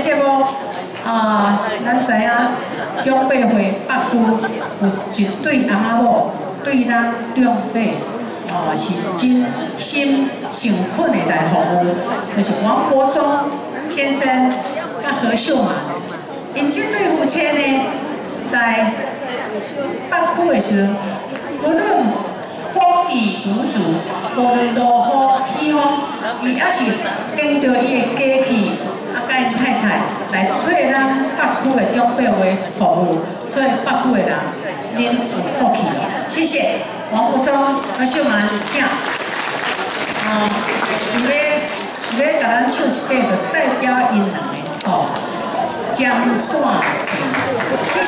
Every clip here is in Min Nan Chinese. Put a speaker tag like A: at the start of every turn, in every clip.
A: 節目啊，咱知影長輩會北區有一對翁仔某對咱長輩啊是真心誠懇的來服務，就是王國松先生佮何秀滿，𪜶這對夫妻呢，在北區的時陣，無論風雨無阻，無論落雨起風，伊猶是頂著伊的家器，啊，佮𪜶太太來替咱北區的長輩會服務，所以北區的人，恁有福氣。謝謝王國松、何秀滿，請。哦，伊欲共咱唱一塊，就代表𪜶兩个吼，針線情，謝謝。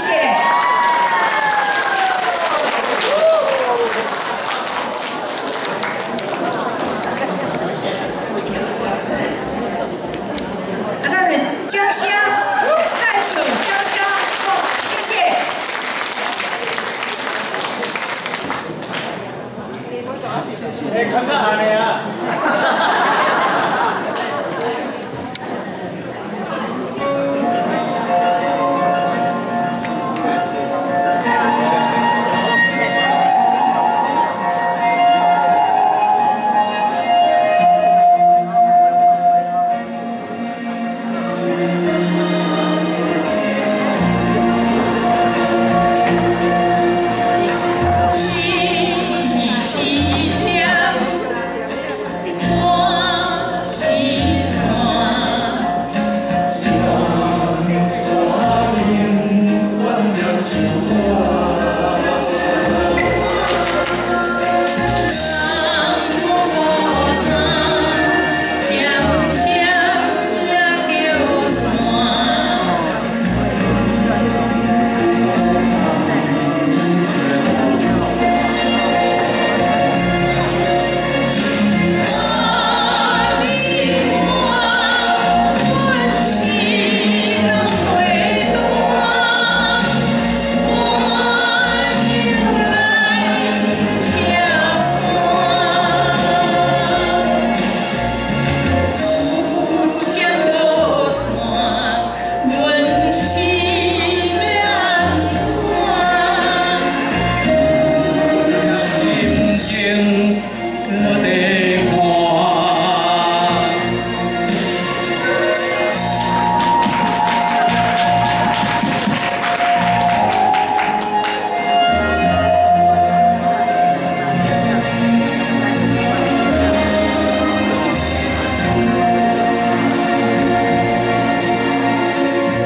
A: 啊，咱的掌聲，再次掌聲，好，謝謝。
B: 欸，感覺按呢啊？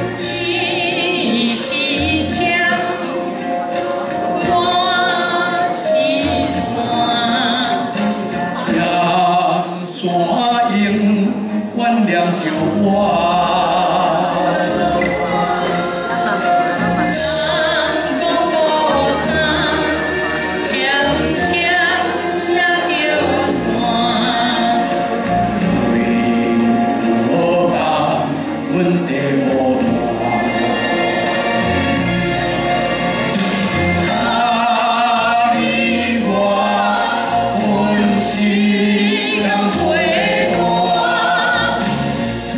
C: 你是
D: 一工陪伴，怎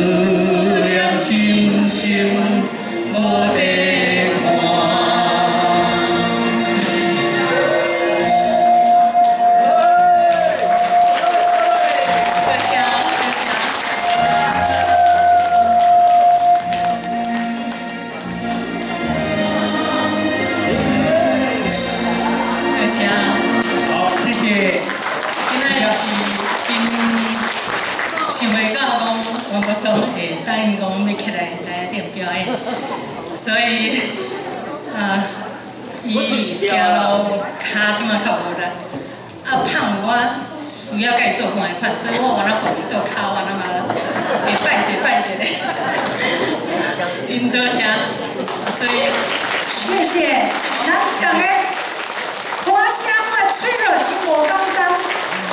C: 念深深無地看。
D: 多謝，多謝。多謝。
C: 好，謝謝。
D: 今仔日是真想袂到講王國松會答應講欲起來來頂表演，所以啊，伊行路跤這馬較無力，啊胖我需要佮伊做伴的款，所以我原來抱一倒跤，我那嘛會拜者拜者，真多謝，所以
A: 謝謝，咱大家歌聲我吹落真無簡單。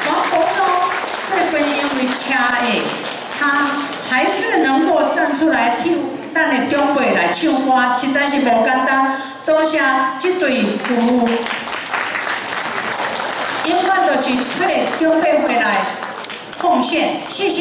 A: 王柏松最近因為車禍，他還是能夠站出來替咱的長輩來唱歌，實在是無簡單。多謝這對夫婦，永遠都是替長輩回來奉獻，謝謝。